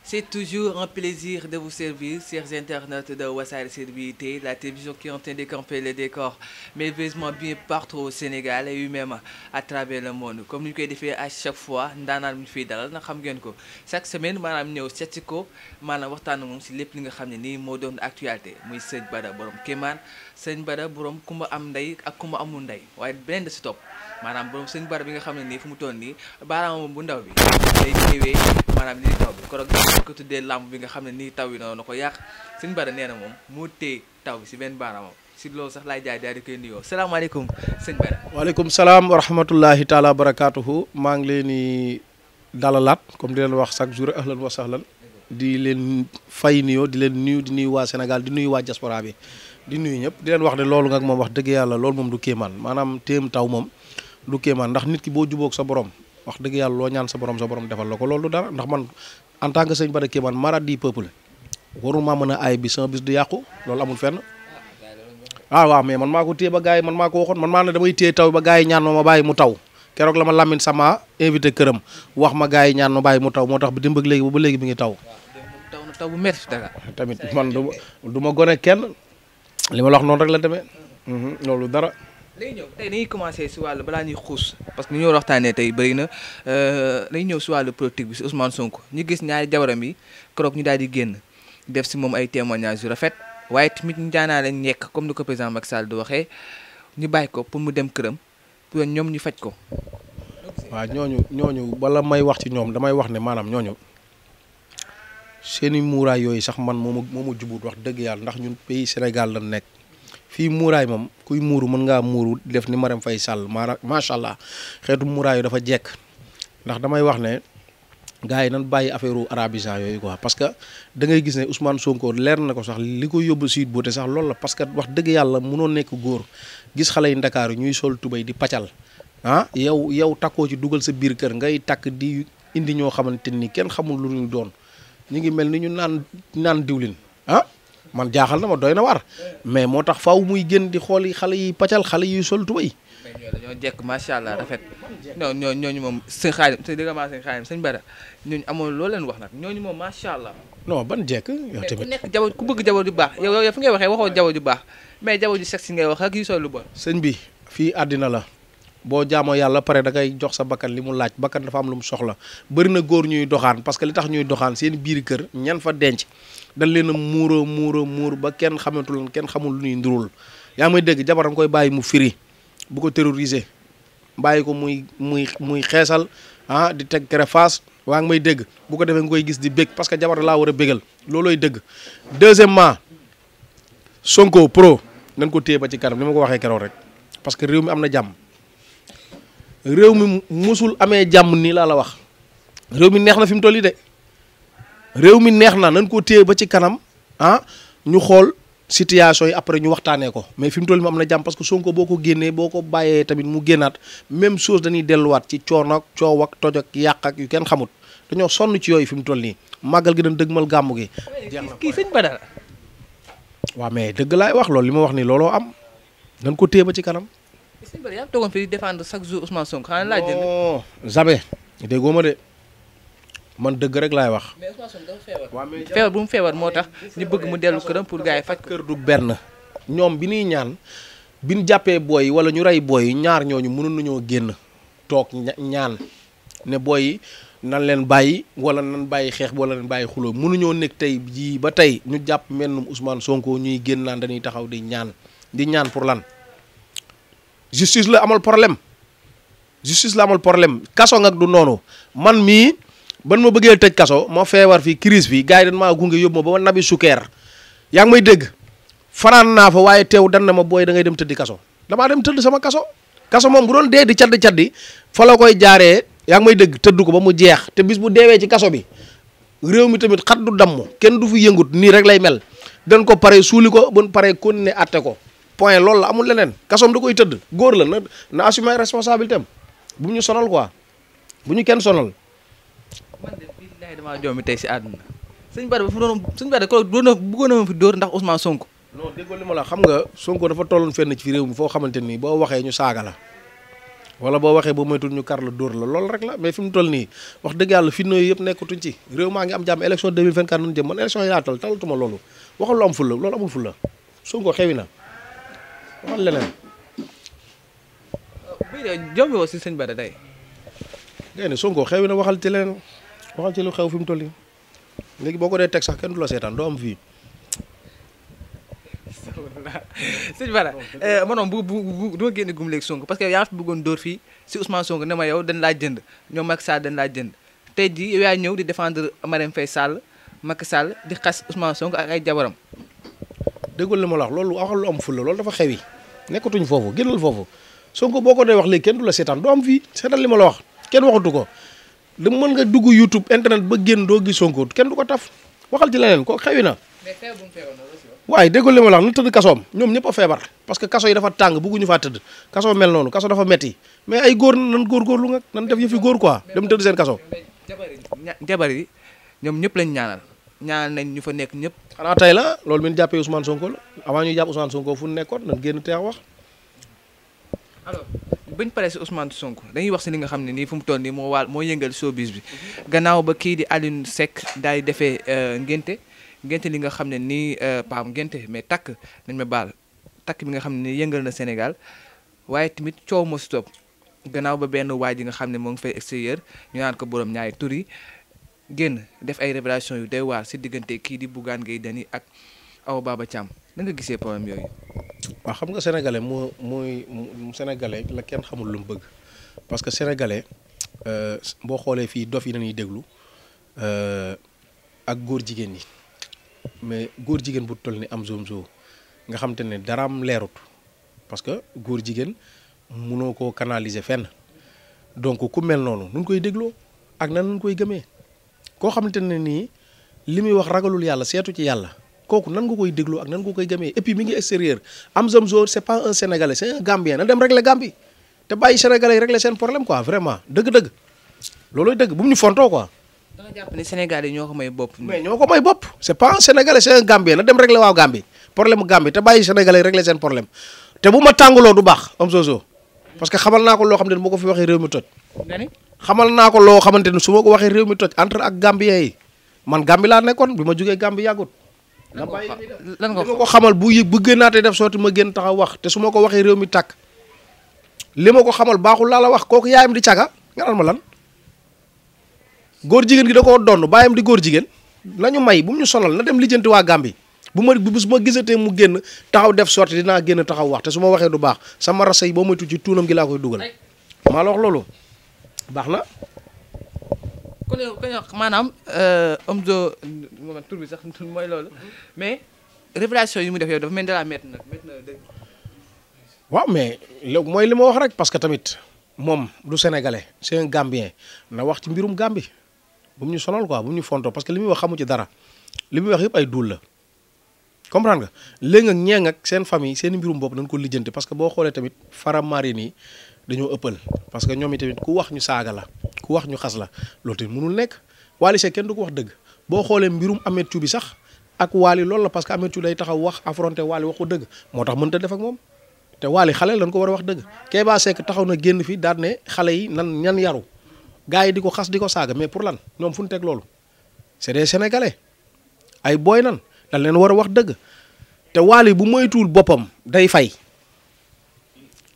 C'est toujours un plaisir de vous servir, chers internautes de Wassare Célébrité, la télévision qui entend décamper le décor merveilleusement bien partout au Sénégal et même à travers le monde. Comme nous le faisons à chaque fois, ndaanaan ñu fiy dalal na xam ngeen ko chaque semaine maanaam ñëw seet si ko maanaam waxtaan moom si lépp li nga xam ne nii moo doon actualité muy sëñ Bada borom Kéemaan sëñ Bada borom kumba am ndey ak kumba amul ndey waaye beneen da si topp maanaam borom sëñ Bada bi nga xam ne nii fu mu toll nii baaraamam bu ndaw bi day ñëwee maanaam li taw bi korog ko tuddee làmb bi nga xam ne nii taw yi noonu na ko yàq sëñ Bada nee na moom moo téye taw bi si benn baaraamam si loolu sax laay jaay daal di koy nuyoo salaamaaleykum sëñ Bada. waaleykum salaam wa rahmatullahi taala wa barakaatuhu maa ngi leen di dalalaat comme di leen wax chaque jour ahlan wa sahlan di leen fay nuyoo di leen nuyu di nuyu waa Sénégal di nuyu waa diaspora bi di nuyu ñëpp di leen wax ne loolu nga moom wax dëgg yàlla loolu moom du kéemaan maanaam téem taw moom du kéemaan ndax nit ki boo jubóog sa borom wax dëgg yàlla loo ñaan sa borom defal la ko loolu du dara ndax man en tant que sëñ Bada Kéemaan marade du peuple warul maa mën a aay bi sama bis du yàqu loolu amul fenn waaw mais man maa ko téye ba gars yi man maa ko waxoon man maa ne damay téye taw ba gars yi ñaan ma bàyyi mu taw keroog la ma Lamine Sama invité këram wax ma gars yi ñaan ma bàyyi mu taw moo tax bi démb ak léegi ba léegi mi ngi taw. taw na taw bu métti Dakar. tamit man du ma gone kenn li ma la wax noonu rek la demee loolu dara. léegi ñëw tey dañuy commencé si wàllu balaa ñuy xuus parce que ni ñu war a waxtaanee tey bëri na dañuy ñëw si wàllu politique bi si Ousmane Sonko ñu gis ñaari jabaram yi keroog ñu daal di génn def si moom ay témoignages yu rafet waaye tamit ñu jaanaa leen ñekk comme ni ko président Macky Sall di waxee ñu bàyyi ko pour mu dem këram pour ñoom ñu faj ko. waaw ñooñu bala may wax ci ñoom damay wax ne maanaam ñooñu seeni muuraay yooyu sax man moo ma jubut wax dëgg yàlla ndax ñun pays Sénégal la nekk. fii muuraay moom kuy muuru mën ngaa muuru def ni Marème Faye Sall macha allah xeetu muuraay yu dafa jekk ndax damay wax ne gars yi nan bàyyi affaire arabisant yooyu quoi parce que da ngay gis ne Ousmane Sonko leer na ko sax li ko yóbbu Sweet Beauté sax loolu la parce que wax dëgg yàlla mënoo nekk góor gis xale yi Ndakaaru ñuy sol tubéy di paccal yow takkoo ci dugal sa biir kër ngay takk di indi ñoo xamante ni kenn xamul lu ñu doon ñu ngi mel ni ñu naan diwlin man jaaxal na ma doy na war mais moo tax faaw muy gën di xool yi xale yi paccal xale yi sol tubéy. mais ñoo dañoo jekk macha allah rafet ñooñu moom sëñ Xaadim sëñ dëgg maa sëñ Xaadim sëñ Bada ñooñu amoon loo leen wax nag ñooñu moom macha allah. non ban jekk yow tamit ku nekk jabar ku bëgg jabar ju baax yow fi ngay waxee waxoo jabar ju baax mais jabar ju sexy ngay wax ak yu sol lu bon. sëñ bi fii àddina la boo jaamoo yàlla pare da ngay jox sa bakkan li mu laaj bakkan dafa am lu mu soxla bëri na góor ñuy doxaan parce que li tax ñuy doxaan seen biir kër ñan fa denc dañ leen a muur ba kenn xamatul kenn xamul lu ñuy ndurul yaa may dégg jabar nga koy bàyyi mu firi bu ko terroriser bàyyi ko muy xeesal di teg greffage waa ngi may dégg bu ko defee nga koy gis di bég parce que jabar laa war a bégal loolooy dëgg. deuxièmement Sonko pro nañ ko téye ba ci kanam ni ma ko waxee keroog rek parce que réew mi am na jàmm réew mi musul amee jàmm nii laa la wax réew mi neex na fi mu toll yi de. réew mi neex na nañ ko téye ba ci kanam ñu xool situation yi après ñu waxtaanee ko mais fi mu toll mi am na jàmm parce que Sonko boo ko génnee boo ko bàyyee tamit mu génnaat même chose dañuy delluwaat ci coono ak coow ak toj ak yàq ak yu kenn xamut dañoo sonn ci yooyu fi mu toll nii màggal gi dañ dëgmal gàmmu gi. kii sëñ Bada. waaw mais dëgg laay wax loolu li ma wax nii looloo am nañ ko téye ba ci kanam. sëñ Bada yaa ngi toogoon fii di défendre chaque jour Ousmane Sonko xanaa laaj jënd. non jamais déggoo ma de. man dëgg rek laay wax. mais Ousmane Sonko dafa feebar. waaw mais feebar bu mu feebar moo tax ñu bëgg mu dellu këram pour gars yi faj kër du benn ñoom bi ñuy ñaan bi ñu jàppee booy yi wala ñu rey booy yi ñaar ñooñu mënoon nañoo génn toog ñaan ne booy yi nan leen bàyyi wala nan bàyyi xeex bi wala nan bàyyi xuloo mënuñoo nekk tey jii ba tey ñu jàpp mennum Ousmane Sonko ñuy génn naan dañuy taxaw di ñaan pour lan justice la amal problème kaso ngak du noonu man mii. ban ma bëggee tëj kaso ma feebar fii crise bi gars yi dañ maa gunge yóbbu ma ba ma nabi sukkeer yaa ngi may dégg fanaan naa fa waaye teew dan na ma booy da ngay dem tëddi kaso damaa dem tëdd sama kaso moom bu doon dee di caddi fa la koy jaaree yaa ngi may dégg tëdd ko ba mu jeex te bis bu deewee ci kaso bi réew mi tamit xat du damm kenn du fi yëngut nii rek lay mel dañ ko pare suuli ko buñ paree continuer atte ko point loolu la amul leneen kasoom da koy tëdd góor la na assumer responsabilité am bu ñu sonal quoi bu ñu kenn sonal. man de billahi damaa joomi tey si àdduna sëñ Bada sëñ Bada ko bëggoon na ma fi dóor ndax Ousmane Sonko. non déggoo li ma la xam nga Sonko dafa tolloon fenn ci fi réew mi foo xamante ni boo waxee ñu saaga la wala boo waxee ba moytul ñu kar la dóor la loolu rek la mais fi mu toll nii wax dëgg yàlla fitna yi yëpp nekkatuñ ci réew maa ngi am jàmm élection 2024 nañu jëm man élection yi laa talatuma loolu waxal lu am fulla loolu amul fulla Sonko xewi na waxal leneen. bii de jombi woo si sëñ Bada tey. ngay ne Sonko xewi na waxal ci leneen waxal ci lu xew fi mu toll nii léegi boo ko dee teg sax kenn du la seetaan doo am fii. sëñ Bada manoom bu doo génne gum léegi Sonko parce que yaa fi bëggoon dóor fii si Ousmane Sonko ne ma yow dañ laa jënd ñoom Macky Sall dañ laa jënd tey jii yow yaa ñëw di défendre Marème Faye Sall Macky Sall di xas Ousmane Sonko ak ay jabaram. déggul li ma la wax loolu waxal lu am fulla loolu dafa xewi nekkatuñ foofu génnal foofu Sonko boo ko dee wax léegi kenn du la seetaan doo am fii seetaan li ma la wax kenn waxatu ko da mën nga dugg YouTube internet ba génn doo gis Sonko kenn du ko taf waxal ci leneen ko xewi na. mais feebar bu mu feebar noonu aussi. waaye déggul li ma la wax na tëdd kasoom ñoom ñëpp a feebar parce que kaso yi dafa tàng bëgguñu faa tëdd kaso mel noonu kaso dafa metti mais ay góor nan góorgóorlu nga nan def yëfi góor quoi dem tëdd seen kaso. jabar yi ñoom ñëpp lañ ñaanal nañ ñu fa nekk ñëpp. xanaa tey la loolu min jàppee Ousmane Sonko la avant ñuy jàpp Ousmane Sonko fu nekkoon nan génn teex wax. alors buñ paree si Ousmane Sonko dañuy wax si li nga xam ne nii fu mu toll nii moo yëngal showbiz bi gannaaw ba kii di Alioune Seck daal di defee ngénte li nga xam ne nii paam ngénte mais takk nañ ma baal takk bi nga xam ne nii yëngal na Sénégal waaye tamit coow moo si topp gannaaw ba benn waay ji nga xam ne moo ngi fay extérieur ñu naan ko borom ñaari tur yi génn def ay révélation yu doy waar si diggante kii di Bougane Gueye Dany ak Awa Baba Thiam na nga gisee problème yooyu. waaw xam nga sénégalais mooy sénégalais la kenn xamul lu mu bëgg parce que sénégalais boo xoolee fii dof yi nañuy déglu ak góor jigéen yi mais góor jigéen bu toll ni am Zomzo nga xam te ne daraam leerut parce que góor jigéen mënoo koo canaliser fenn donc ku mel noonu nun koy dégloo ak nan nun koy gëmee koo xamante ne nii li muy wax ragalul yàlla seetu ci yàlla kooku nan nga koy dégloo ak nan nga koy gëmee et puis mi ngi extérieur am Zomzo c'est pas un sénégalais c'est un gambien na dem régler Gambie te bàyyi sénégalais yi régler seen problème quoi vraiment dëgg-dëgg looloy dëgg bu mu ñu fontoo quoi. da nga jàpp ne sénégalais ñoo ko may bopp. mais ñoo ko may bopp c'est pas un sénégalais c'est un gambien na dem régler waaw Gambie problème mu Gambie te bàyyi sénégalais yi régler seen problème te bu ma tàngaloo du baax am Zomzo parce que xamal naa ko loo xam ne moo ko fi waxee réew mi toj. xamal naa ko loo xamante ne su ma ko waxee réew mi toj entre ak Gambien yi man Gambie laa nekkoon bi ma jógee Gambie yàggut. lan nga ko xamal bu gënaatee def sooti ma gën taxaw wax te su ma ko waxee réew mi tàkk li ma ko xamal baaxul laa la wax kooku yaayam di caga nga naan ma lan góor jigéen gi da koo donn baayam di góor jigéen nañu may bu mu ñu sonal na dem lijjanti waa Gambie bu ma gisatee mu génn taxaw def sorti dinaa génn taxaw wax te su ma waxee du baax sama rasa yi boo moytu ci tuunam gi laa koy dugal maa la wax loolu baax na. kon maanaam Omzo tur bi sax mooy loolu mais révélation yi mu def yow dafa mel ni dalaa métti na dëgg. waaw mais léegi mooy li ma wax rek parce que tamit moom du sénégalais c'est un gambien na wax ci mbirum Gambie bu mu ñu sonal quoi bu mu ñu fontoo parce que li muy wax xamu ci dara li muy wax yëpp ay duul la comprendre nga léegi nag ñeeng ak seen famille seen mbirum bopp nañ ko lijjanti parce que boo xoolee tamit faramari nii dañoo ëppal parce que ñoom itamit ku wax ñu saaga la ku wax ñu xas la loolu tamit mënul nekk Wally Seck kenn du ko wax dëgg boo xoolee mbirum Ameth Thiou bi sax ak Wally loolu la parce que Ameth Thiou day taxaw wax affronté Wally waxu dëgg moo tax mënta def ak moom te Wally xale lañ ko war a wax dëgg Kéba Seck taxaw na génn fi daal ne xale yi ñan yaru gars yi di ko xas di ko saaga mais pour lan ñoom fu ñu teg loolu c'est des sénégalais ay booy nan dañ leen war a wax dëgg te Wally bu moytuwul boppam day fay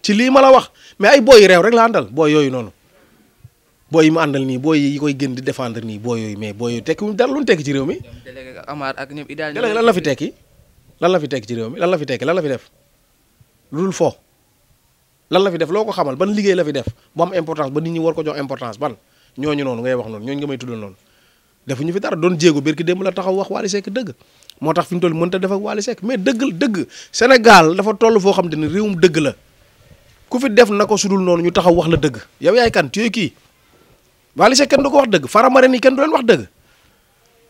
ci lii ma la wax mais ay booy yi réew rek la àndal booy yooyu noonu booy yi mu àndal nii booy yi koy gën di défendre nii booy yooyu mais booy yooyu tekkiwuñ dara lu ñu tekki ci réew mi. délégué Amar ak ñoom Idaal délégué lan la fi tekki lan la fi tekki ci réew mi lan la fi tekki lan la fi def lu dul fo lan la fi def loo ko xamal ban liggéey la fi def bu am importance ba nit ñi war ko jox importance ban ñooñu noonu ngay wax noonu ñooñu nga may tuddal noonu defuñu fi dara doon jéego birki démb la taxaw wax Wally Seck dëgg moo tax fi mu toll mënta def ak Wally Seck mais dëgg Sénégal dafa toll foo xam te ne réewum dëgg la ku fi def na ko sudul noonu ñu taxaw wax la dëgg yow yaay kan tu es kii Wally Seck kenn du ko wax dëgg Faramare nii kenn du leen wax dëgg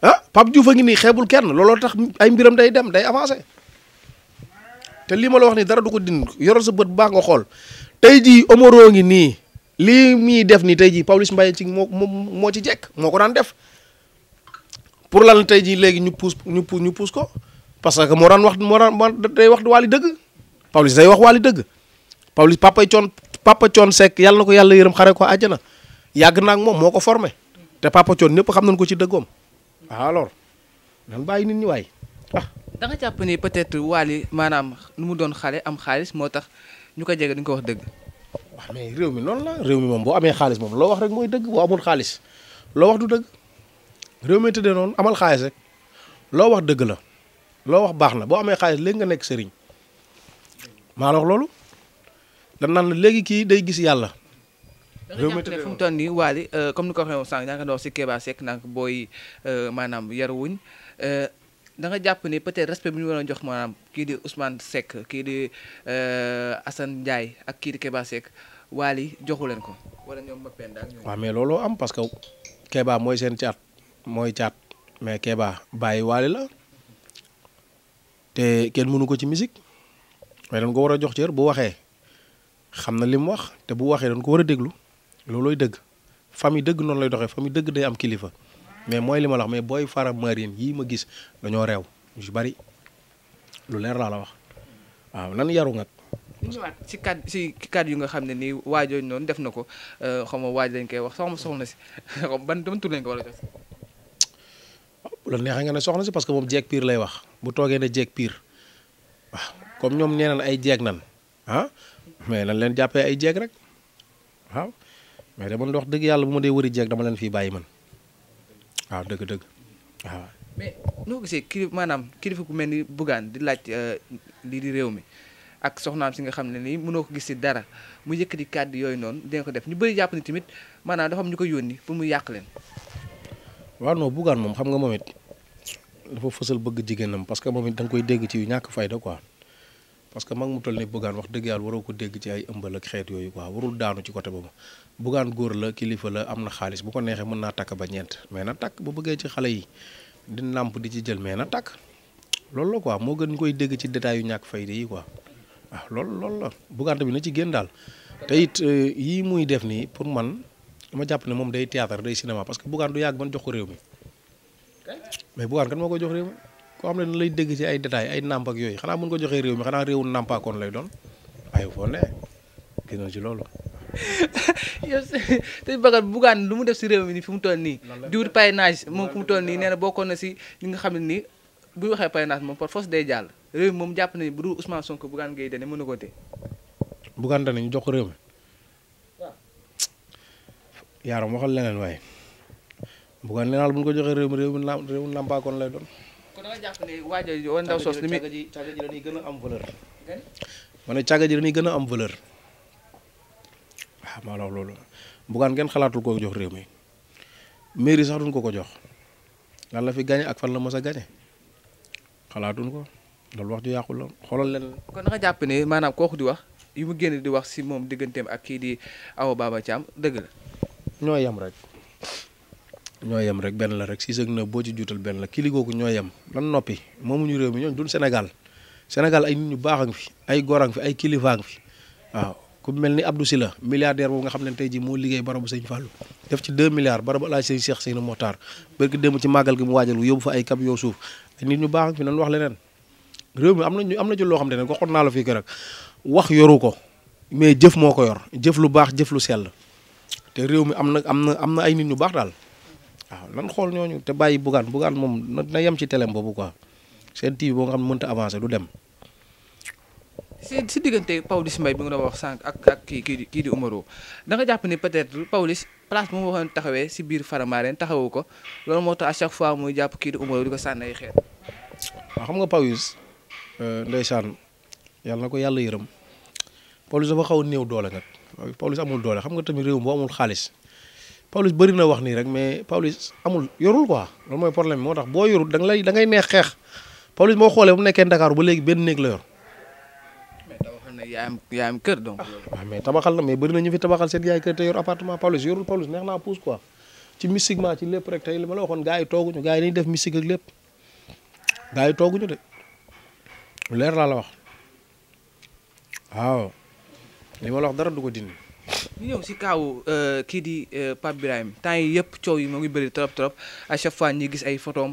ah Pape Diouf a ngi nii xeebul kenn looloo tax ay mbiram day dem day avancé te lii ma la wax nii dara du ko dindi yoral sa bët bu baax nga xool tey jii Omaro ngi nii lii muy def nii tey jii Pawlish Mbaye ci moo ci jekk moo ko daan def pour lan tey jii léegi ñu puus ko parce que moo daan day wax Wally dëgg Pawlish day wax Wally dëgg Pawlish papay Papa Thione Seck yàlla na ko yàlla yërëm xare ko àjjana yàgg na ak moom moo ko formé te Papa Thione ñëpp xam nañ ko ci dëggoom alors nan bàyyi nit ñi waay da nga jàpp ni peut-être Wally maanaam nu mu doon xale am xaalis moo tax ñu ko jege duñ ko wax dëgg. waaw mais réew mi noonu la réew mi moom boo amee xaalis moom loo wax rek mooy dëgg boo amul xaalis loo wax du dëgg réew mi tëddee noonu amal xaalis rek loo wax dëgg la loo wax baax na boo amee xaalis léegi nga nekk sëriñ maa la wax loolu dañ naan la léegi kii day gis yàlla. réew mi tëddee fu mu toll nii Wally comme ni ko waxee woon sànq yaa ngi doon si Kéba Seck nag booy maanaam yaruwuñ da nga jàpp ni peut-être respect bi ñu war a jox maanaam kii di Ousmane Seck kii di Assane Ndiaye ak kii di Kéba Seck Wally joxu leen ko wala ñoom Mapenda ak ñoom. waaw mais looloo am parce que Kéba mooy seen caat mooy caat mais Kéba bàyyi Wally la te kenn mënu ko ci musique mais dañ ko war a jox cër bu waxee xam na li mu wax te bu waxee dañ ko war a déglu loolooy dëgg famille dëgg noonu lay doxee famille dëgg day am kilifa. mais mooy li ma la wax mais booy fara marine yii ma gis dañoo réew ñu ci bari lu leer laa la wax waaw nan yaru nga. ñu ñëwaat si kàddu yu nga xam ne nii waajooñ noonu def na ko xaw ma waaj lañ koy wax soxna si ban tur lañ ko war a jox. bu la neexee nga ne soxna si parce que moom jeeg piir lay wax bu toogee ne jeeg piir waaw comme ñoom nee nañ ay jeeg nan mais nan leen jàppee ay jeeg rek waaw mais dama wax dëgg yàlla bu ma dee wëri jeeg dama leen fii bàyyi man. waaw dëgg-dëgg waaw. mais noo gisee maanaam kilifa ku mel ni Bougane di laaj lii di réew mi ak soxnaam si nga xam ne nii mënoo ko gis si dara mu yëkkati kàddu yooyu noonu dina ko def ñu bëri jàpp ni tamit maanaam dafa am ñu ko yónni pour mu yàq leen. waaw non Bougane moom xam nga moom it dafa fësal bëgg jigéenam parce que moom it da nga koy dégg ci yu ñàkk fayda quoi parce que mag mu toll ni Bougane wax dëgg yàlla waroo ko dégg ci ay ëmbal ak xeet yooyu quoi warul daanu ci côté boobu. Bougane góor la kilifa la am na xaalis bu ko neexee mën naa takk ba ñeent mais na takk bu bëggee ci xale yi di nàmp di ci jël mais na takk loolu la quoi moo gën ñu koy dégg ci détails yu ñàkk fayda yi quoi waaw loolu la Bougane tamit na ci génn daal te it yii muy def nii pour man dama jàpp ne moom day théâtre day cinéma parce que Bougane du yàgg ban jox ko réew mi mais Bougane kan moo koy jox réew mi koo xam ne dañ lay dégg ci ay détails ay nàmp ak yooyu xanaa mën ko joxee réew mi xanaa réewu nàmpaakoon lay doon ay foo ne gis na ci loolu. yow te bagat Bougane lu mu def si réew mi nii fi mu toll nii diwut parrainage moom fi mu toll nii nee na bokkoon na si ñi nga xam ne nii bu waxee parrainage moom par force day jàll réew mi moom jàpp nañu bu dul Ousmane Sonko Bougane Gueye Dany mën na ko téye. Bougane Dany ñu jox ko réew mi waaw yaaram waxal leneen waaye Bougane nee naa la bu ñu ko joxee réew mi nàmpaakoon lay doon. kon da nga jàpp ne waajal wala ndaw sos li muy càgga ji dañuy gën a am valeur. ma ne càgga ji dañuy gën a am valeur. waaw maa la wax loolu Bougane ngeen xalaatul ko jox réew mi mairie sax duñ ko jox lan la fi gañe ak fan la mos a gañe xalaatuñ ko loolu wax ju yàqul la xoolal leen. kon da nga jàpp ne maanaam kooku di wax yu mu génn di wax si moom digganteem ak kii di Awa Baba Thiam dëgg la. ñoo yem rek benn la rek 6 ak 9 boo ci juutal benn la kili googu ñoo yem lan noppi moomuñu réew mi ñooñu duñ Sénégal ay nit ñu baax a ngi fi ay góor a ngi fi ay kilifa a ngi fi waaw. ku mel ni Abdou Sylla milliardaire boobu nga xam ne tey jii moo liggéey barabu sëñ Fallou def ci 2 milliards barabu El Hadj Cheikh Seyna Mokhtar barki démb ci màggal gi mu waajal yóbbu fa ay camion suuf ay nit ñu baax fi nan wax leneen réew mi am na ci loo xam ne waxoon naa la fii rek wax yoru ko mais jëf moo ko yor jëf lu baax jëf lu sell te réew mi am na ay nit ñu baax daal waaw nan xool ñooñu te bàyyi Bougane moom na yem ci télém boobu quoi seen TV boo nga xam ne mënta avancer du dem. si diggante Pawlish Mbaye bi nga doon wax sànq ak kii di Omaro da nga jàpp ni peut-être Pawlish place bu mu waxoon taxawee si biir Faramareen taxawu ko loolu moo tax à chaque fois muy jàpp kii di Omaro di ko sànni ay xeet. waaw xam nga Pawlish ndeysaan yàlla na ko yàlla yërëm Pawlish dafa xaw a néew doole nag Pawlish amul doole xam nga tamit réew boo amul xaalis Pawlish bëri na wax nii rek mais Pawlish yorul quoi loolu mooy problème moo tax boo yorul da ngay neex xeex Pawlish moo xoolee bu nekkee Dakar ba léegi benn néeg la yor. yaa am kër donc. waaw mais tabaxal na mais bëri na ñu fi tabaxal seen yaay kër te yor appartement Pawlish neex naa pousse quoi ci mystiquement ci lépp rek tey li ma la waxoon gars yi tooguñu gars yi dañuy def mystique ak lépp gars yi tooguñu de leer laa la wax waaw li ma la wax dara du ko dindi. ñu ñëw si kaawu kii di Pape Birahim temps yi yëpp coow yi moo ngi bëri trop à chaque fois ñi gis ay photos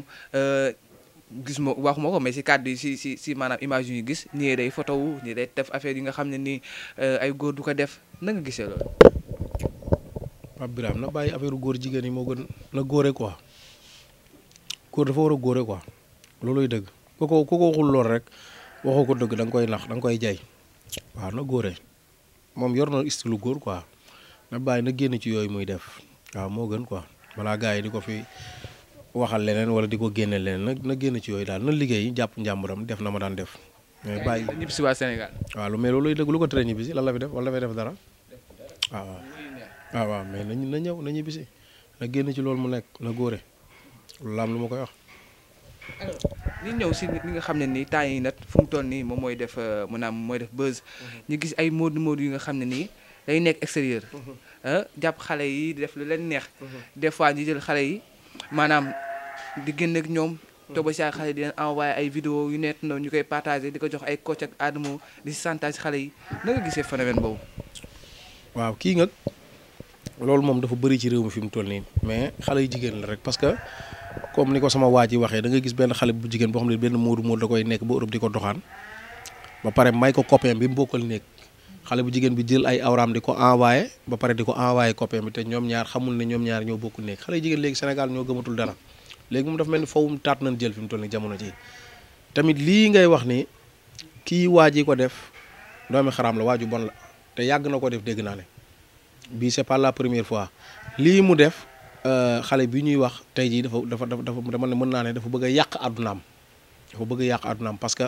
gis ma waxuma ko mais si kàddu yi si maanaam image yu ñu gis nii day photo wu nii day def affaire yi nga xam ne nii ay góor du ko def na nga gisee loolu. Pape Birame na bàyyi affaire góor jigéen yi moo gën na góore quoi góor dafa war a góore quoi looluy dëgg ku ko waxul lool rek waxoo ko dëgg da nga koy nax da nga koy jay waaw na góore moom yor na style góor quoi na bàyyi na génn ci yooyu muy def waaw moo gën quoi balaa gars yi di ko fi waxal leneen wala di ko génne leneen na génn ci yooyu daal na liggéey jàpp njàmburam def na ma daan def. mais bàyyi ñibbi si waa Sénégal. waaw mais looluy dëgg lu ko tere ñibbi si lan la fi def wala dafay def dara waaw mais na ñëw na ñibbi si na génn ci loolu mu nekk na góore loolu am lu ma koy wax. alors li ñëw si li nga xam ne nii temps yi nag fu mu toll nii moom mooy def mooy def buzz. ñu gis ay moodu yu nga xam ne nii day nekk extérieur. jàpp xale yi di def lu leen neex. des fois ñu jël xale yi maanaam di génn ak ñoom. toog ba si xale di leen envoyé ay vidéo yu nekk noonu ñu koy partagé di ko jox ay coach ak Adamo di si chantage xale yi na nga gisee phénomène boobu. waaw kii nga loolu moom dafa bëri ci réew mi fi mu toll nii mais xale yu jigéen la rek parce que comme ni ko sama waa ji waxee da nga gis benn xale bu jigéen boo xam ne benn moodu da koy nekk ba Europe di ko doxaan ba pare may ko copain bi mu bokkal nekk xale bu jigéen bi jël ay awraam di ko envoyé ba pare di ko envoyé copain bi te ñoom ñaar xamul ne ñoom ñaar ñoo bokk nekk xale yu jigéen léegi Sénégal ñoo gëmatul dara léegi moom dafa mel ni fawum taat nañ jël fi mu toll nii jamono ji tamit lii ngay wax ni kii waa ji ko def doomi xaraam la waaju bon la te yàgg na ko def dégg naa ne bii c'est pas la première fois lii mu def xale bi ñuy wax tey jii dafa dama ne mën naa ne dafa bëgg a yàq àddunaam dafa bëgg a yàq àddunaam parce que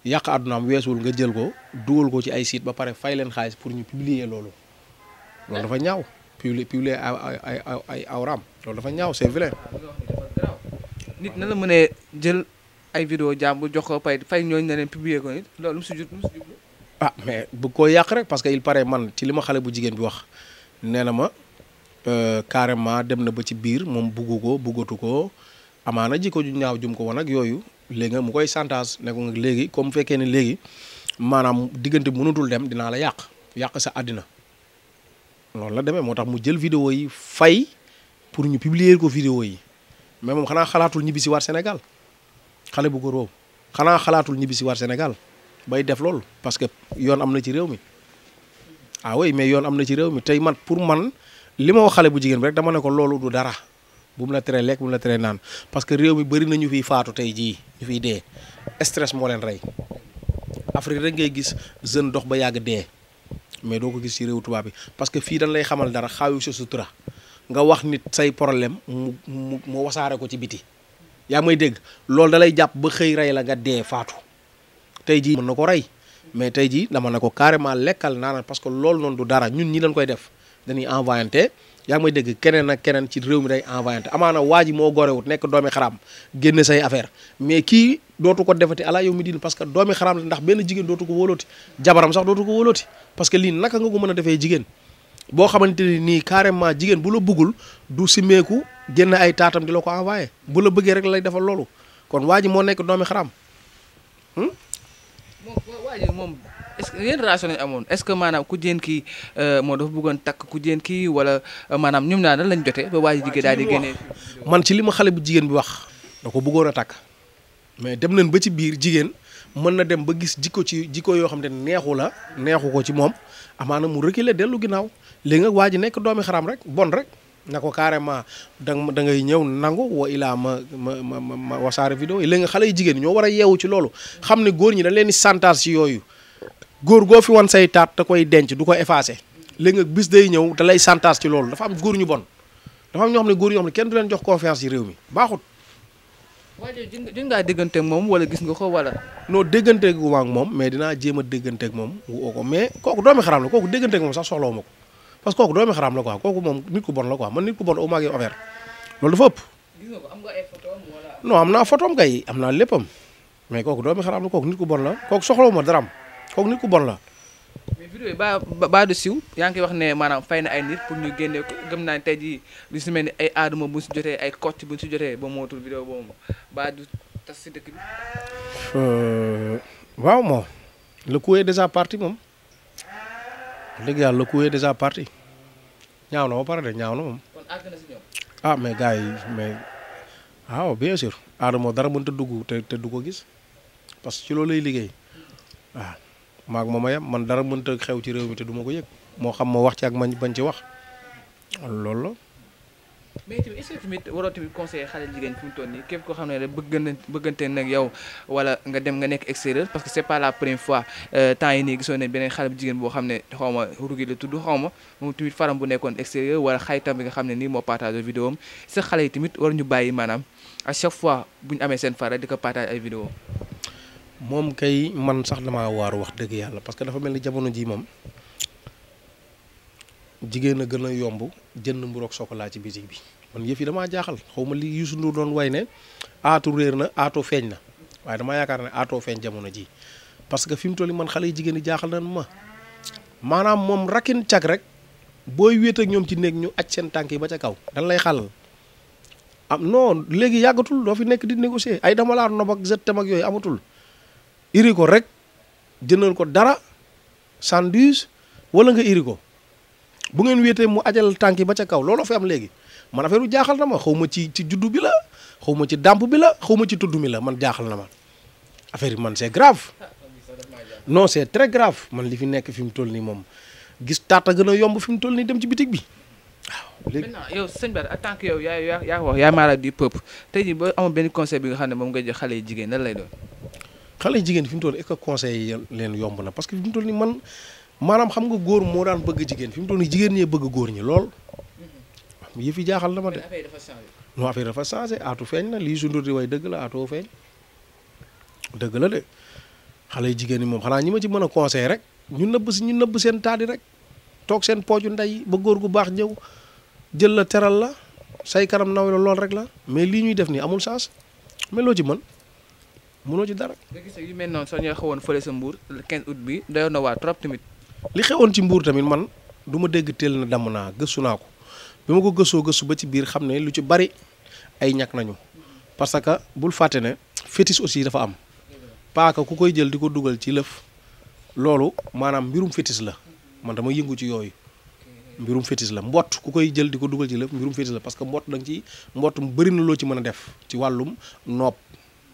yàq àddunaam weesuwul nga jël ko dugal ko ci ay site ba pare fay leen xaalis pour ñu publier loolu dafa ñaaw publier ay awraam loolu dafa ñaaw c'est vrai. nit na la mënee jël ay vidéo jàmbur jox ko fay ñooñu ne leen publier ko nit loolu lu si jublu mais bëgg koo yàq rek parce que il paraît man ci li ma xale bu jigéen bi wax nee na ma carrément dem na ba ci biir moom buggatu ko amaana jikko ju ñaaw jum ko woon ak yooyu léegi nga mu koy chantage ne ko nga léegi comme fekkee ne léegi maanaam diggante mënatul dem dinaa la yàq sa àddina loolu la demee moo tax mu jël vidéo yi fay pour ñu publier ko vidéo yi mais moom xanaa xalaatul ñibbi si waat Sénégal xale bu ko róob xanaa xalaatul ñibbi si waat Sénégal bay def loolu parce que yoon am na ci réew mi oui mais yoon am na ci réew mi tey man pour man li ma wax xale bu jigéen bi rek dama ne ko loolu du dara bu mu la teree lekk bu mu la teree naan parce que réew mi bëri na ñu fiy faatu tey jii ñu fiy dee stress moo leen rey Afrique rek ngay gis jeune dox ba yàgg dee mais doo ko gis ci réew tubaab bi parce que fii dañ lay xamal dara xaayu sa sutura nga wax nit say problème mu wasaare ko ci biti yaa may dégg loolu da lay jàpp ba xëy rey la nga dee faatu tey jii mën na ko rey mais tey jii dama ne ko carrément lekkal naana parce que loolu noonu du dara ñun ñi dañ koy def dañuy envoyante yaa ngi may dégg keneen ak keneen ci réew mi day envoyante amaana waa ji moo gorewut nekk doomi xaraam génne say affaire mais kii dootu ko defati ala yow mi diin parce que doomi xaraam la ndax benn jigéen dootu ko wóolooti jabaram sax dootu ko wóolooti parce que lii naka nga ko mën a defee jigéen boo xamante ni nii carrément jigéen bu la bëggul du simeeku génn ay taatam di la ko envoyé bu la bëggee rek lay defal loolu kon waa ji moo nekk doomi xaraam. moom est-ce que yéen relation lañ amoon est-ce que maanaam ku jigéen kii moo dafa bëggoon takk ku jigéen kii wala maanaam ñoom ñaar lañ jotee ba waa ji jigéen daal di génnee. man ci li ma xale bu jigéen bi wax da ko bëggoon a takk mais dem nañ ba ci biir jigéen mën na dem ba gis jikko yoo xam ne neexu ko ci moom amaana mu reculer dellu ginnaaw léegi nag waa ji nekk doomi xaraam rek bon rek na ko carrément da ngay ñëw nangu wa ilaa ma wasaare vidéo yi léegi nga xale yu jigéen ñoo war a yeewu ci loolu xam ne góor ñi dañ leen di chantage ci yooyu góor goo fi wan say taat te koy denc du ko effacé léegi nga bis day ñëw da lay chantage ci loolu dafa am góor ñu bon dafa am ñoo xam ne góor ñoo xam ne kenn du leen jox confiance ci réew mi baaxut. waaye jën ngaa dégganteeg moom wala gis nga ko wala. non dégganteeg ak moom mais dinaa jéem a dégganteeg moom woo ko mais kooku doomi xaraam la kooku dégganteeg moom sax soxlawu ma ko parce que kooku doomi xaraam la quoi kooku moom nit ku bon la quoi man nit ku bon au moins affaire loolu dafa ëpp. gis nga ko am nga ay photos wala. non am naa photom kay am naa léppam mais kooku doomi xaraam la kooku nit ku bon la kooku soxlawu ma daraam kooku nit ku bon la. mais vidéo yi ba du siw yaa ngi koy wax ne maanaam fay na ay nit pour ñu génne ko gëm naa ne tey jii lu si mel ni ay aaduma bu ñu si jotee ay kocc bu ñu si jotee ba mootul vidéo boobu ba du tas si dëkk bi. waaw moom le coup est déjà parti moom dëgg yàlla le coup est déjà parti ñaaw na ba pare de ñaaw na moom. kon àgg na si ñoom. mais gars yi mais waaw bien sûr Adamo dara mënta dugg te du ko gis parce que ci loolu lay liggéey waaw maag moom a yem man dara mënta xew ci réew mi te du ma ko yëg moo xam ma wax ci ak man bañ ci wax loolu la. mais tamit est-ce que tamit waroo tamit conseiller xale jigéen fi mu toll nii képp koo xam ne rek bëggante nag yow wala nga dem nga nekk extérieur parce que c'est pas la première fois temps yi nii gisoon nañ beneen xale bu jigéen boo xam ne xaw ma rugi la tudd xaw ma moom tamit faram bu nekkoon extérieur wala xaritam bi nga xam ne nii moo partage vidéo am sa xale yi tamit war ñu bàyyi maanaam à chaque fois bu ñu amee seen fara di ko partage ay vidéo moom kay man sax damaa waaru wax dëgg yàlla parce que dafa mel ni jamono ji moom jigéen a gën a yomb jënd mburoog chocolat ci bitig bi man yëf yi damaa jaaxal xaw ma li Youssou Ndour doon way ne aatu réer na aatoo feeñ na waaye damaa yaakaar ne aatoo feeñ jamono ji parce que fi mu toll man xale yi jigéen yi jaaxal nañ ma maanaam moom rakin cag rek booy wéet ak ñoom ci néeg ñu aj seen tànk yi ba ca kaw dañ lay xàllal am non léegi yàggatul doo fi nekk di négocier ay dama laa nob ak zëttam ak yooyu amatul iri ko rek jëndal ko dara sandwich wala nga iri ko bu ngeen wéetee mu ajal tànk yi ba ca kaw looloo fi am léegi man affaire u jaaxal na ma xaw ma ci juddu bi la xaw ma ci dàmp bi la xaw ma ci tudd mi la man jaaxal na ma affaire yi man c'est grave non c'est très grave man li fi nekk fi mu toll nii moom gis taata gën a yomb fi mu toll nii dem ci bitig bi waaw. léegi maintenant yow sëñ Bara en tant que yow yaa ko wax yaa mara du peuple tey jii ba amoon benn conseil bi nga xam ne moom nga jox xale yi jigéen lan lay doon. xale yi jigéen fi mu toll est-ce que conseil yi leen yomb na parce que fi mu toll nii man maanaam xam nga góor moo daan bëgg jigéen fi mu toll nii jigéen ñee bëgg góor ñi lool. yëf yi jaaxal na ma de. non affaire dafa changé aatu feeñ na lii sundur di way dëgg la aatoo feeñ dëgg la de xale yu jigéen ñi moom xanaa ñi ma ci mën a conseillé rek ñu nëbb seen taadi rek toog seen pooju ndey ba góor gu baax ñëw jël la teral la say kanam naw la lool rek la mais lii ñuy def nii amul chance mais loo ci mën mënoo ci dara. nga gis yu mel noonu soo ñëwee xawoon fële sa Mbour le 15 août bi doyoon na waa trop tamit. li xewoon ci Mbour tamit man du ma dégg teel na damm naa gëstu naa ko. bi ma ko gëstu ba ci biir xam ne lu ci bari ay ñàkk nañu parce que bul fàtte ne fétiche aussi dafa am paaka ku koy jël di ko dugal ci lëf loolu maanaam mbirum fétiche la man dama yëngu ci yooyu mbirum fétiche la mbott ku koy jël di ko dugal ci lëf mbirum fétiche la parce que mbott da nga ci mbott mu bëri na loo ci mën a def ci wàllum nopp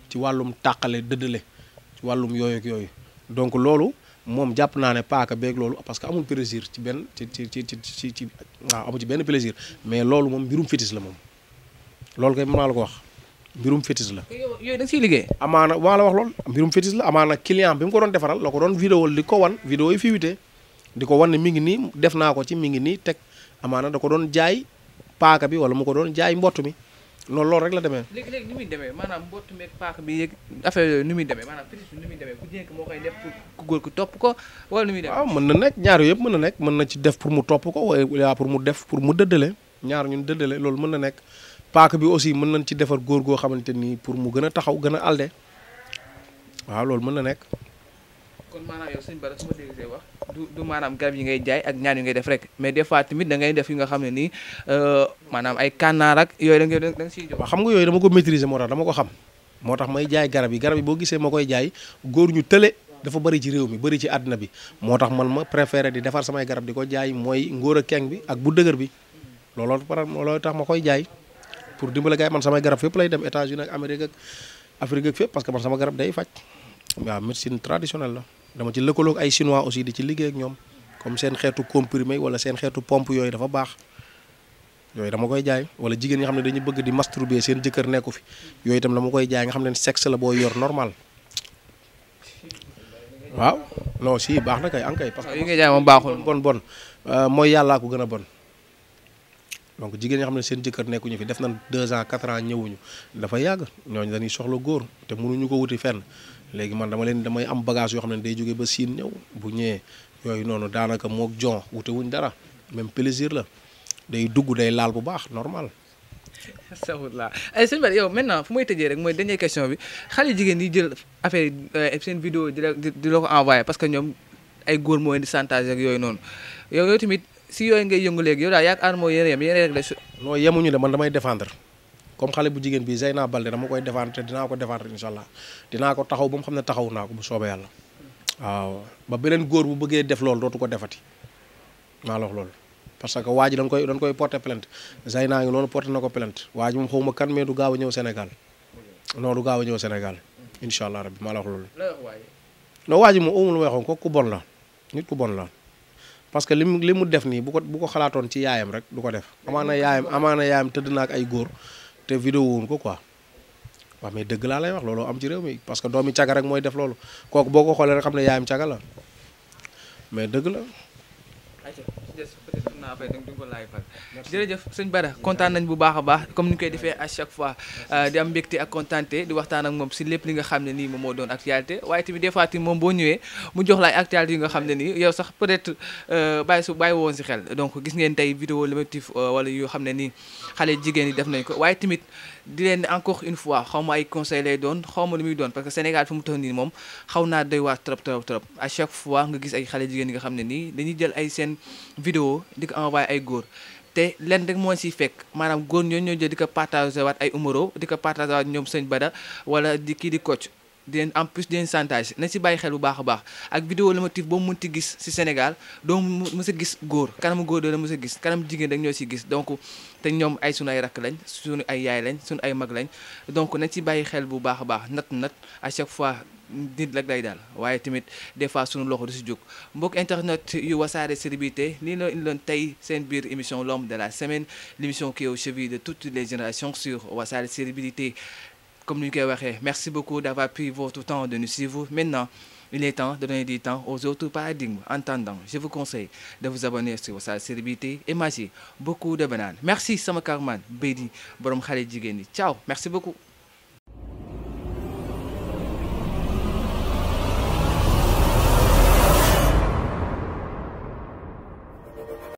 ci wàllum tàqale dëddale ci wàllum yooyu ak yooyu donc loolu moom jàpp naa ne paaka beeg loolu parce que amul plaisir ci benn ci waaw amul ci benn plaisir mais loolu moom mbirum fétiche la moom loolu kay mën naa la ko wax mbirum fétiche la. yooyu da nga siy liggéey. amaana maa la wax loolu mbirum fétiche la amaana client bi mu ko doon defaral la ko doon vidéo di ko wan vidéo yi fiwite di ko wan ne mi ngi nii def naa ko ci mi ngi nii teg amaana da ko doon jaay paaka bi wala mu ko doon jaay mbott mi. loolu rek la demee. léegi ni muy demee maanaam mbottu meeg paak bi yeeg affaire yooyu ni muy demee maanaam fétiche bi ni muy demee ku jigéen ki moo koy def pour ku góor ku topp ko wala ni muy demee. waaw mën na nekk ñaar yooyu yëpp mën na nekk mën na ci def pour mu topp ko wala pour mu def pour mu dëddale ñaar ñun dëddale loolu mën na nekk paak bi aussi mën nañ ci defar góor goo xamante ni pour mu gën a taxaw gën a alde waaw loolu mën na nekk. kon maanaam yow sëñ Bara su ma dégg say wax du maanaam garab yi ngay jaay ak ñaan yi ngay def rek mais des fois tamit da ngay def yi nga xam ne nii maanaam ay kànnaar ak yooyu da nga siy jox. waaw xam nga yooyu dama ko maîtriser moo tax dama ko xam moo tax may jaay garab yi boo gisee ma koy jaay góor ñu tële dafa bëri ci réew mi bëri ci àddina bi moo tax man ma préféré di defar samay garab di ko jaay mooy ngóor a keng bi ak bu dëgër bi looloo tax ma koy jaay pour dimbale gars yi man samay garab fépp lay dem États-Unis ak Amérique ak Afrique ak fépp parce que man sama garab day faj waaw médecine traditionnelle la dama ci lëkkaloog ay chinois aussi di ci liggéey ak ñoom comme seen xeetu comprimé wala seen xeetu pompe yooyu dafa baax yooyu dama koy jaay wala jigéen ñi xam ne dañu bëgg di masturber seen jëkkër nekku fi yooyu itam dama koy jaay nga xam ne sexe la boo yor normal waaw non si baax na kay ankay parce que yi nga jaay moom baaxul bon mooy yàllaa ko gën a bon donc jigéen ñi xam ne seen jëkkër nekkuñu fi def na 2 ans 4 ans ñëwuñu dafa yàgg ñooñu dañuy soxla góor te mënuñu ko wuti fenn léegi man damay am bagage yoo xam ne day jógee ba Siin ñëw bu ñëwee yooyu noonu daanaka mook jon wute wuñ dara même plaisir la day dugg day laal bu baax normal. astafurlah ay sëñ Bara yow maintenant fu may tëjee rek mooy dernière question bi xale jigéen yi jël affaire seen vidéo di la ko envoyé parce que ñoom ay góor moo leen di chantage ak yooyu noonu yow tamit si yooyu ngay yëngu léegi yow daal yaak Adamo yéen rek la. non yemuñu de man damay défendre comme xale bu jigéen bi Zeyna Balde dama koy défendre te dinaa ko défendre incha allah dinaa ko taxaw ba mu xam ne taxaw naa ko bu soobee yàlla waaw ba beneen góor bu bëggee def loolu dootu ko defati maa la wax loolu. parce que waa ji dañ koy porter plainte Zeyna ngi noonu porter na ko plainte waa ji moom xawma kan mais du gaaw a ñëw Sénégal non du gaaw a ñëw Sénégal incha allah rabbi maa la wax loolu. non waa ji moom amul lu may waxoon ko ku bon la nit ku bon la parce que li mu def nii bu ko xalaatoon ci yaayam rek du ko def amaana yaayam tëdd na ak ay góor te vidéo wuñ ko quoi. waaw mais dëgg laa lay wax loolu am ci réew mi parce que doomi caga rek mooy def loolu kooku boo ko xoolee rek xam ne yaayam caga la mais dëgg la. jërëjëf sëñ Bada kontaan nañ bu baax a baax comme ni ñu koy defee à chaque fois di am mbégte ak kontaante di waxtaan ak moom si lépp li nga xam ne nii moom moo doon actualité waaye tamit des fois moom boo ñëwee mu jox la ay actualité yi nga xam ne nii yow sax peut-être bàyyi woon si xel donc gis ngeen tey vidéo Lomotif wala yoo xam ne nii xale jigéen yi def nañ ko waaye tamit di leen encore une fois xaw ma ay conseil lay doon xaw ma lu muy doon parce que Sénégal fi mu toll nii moom xaw naa doy waar trop à chaque fois nga gis ay xale jigéen yi nga xam ne nii dañuy jël ay seen vidéo di ko envoyé ay góor te leen rek moo siy fekk maanaam góor ñoo jël di ko partagé waat ay numéro di ko partagé waat ñoom sëñ Bada wala di kii di Kocc di leen en plus di leen chantage nañ si bàyyi xel bu baax a baax ak vidéo Lomotif boobu mënti gis si Sénégal doo mës a gis góor kanamu góor doo la mës a gis kanam jigéen rek ñoo si gis donc te ñoom ay sunu ay rakk lañ sunu ay yaay lañ sunu ay mag lañ donc nañ si bàyyi xel bu baax a baax nat à chaque fois nit rek lay daal waaye tamit des fois sunu loxo du si jóg mbokk internet yu Wassare Célébrité lii la indiloon tey seen biir émission l'homme de la semaine l'émission qui est au chevet de toutes les générations sur Wassare Célébrité. Comme nous l'avons dit, merci beaucoup d'avoir pris votre temps de nous suivre. Maintenant, il est temps de donner du temps aux autres paradigmes. En attendant, je vous conseille de vous abonner sur Wassare Célébrité et manger beaucoup de bananes. Merci Sama Karman, Bedi, Borom Khaled Jigeni. Ciao, merci beaucoup.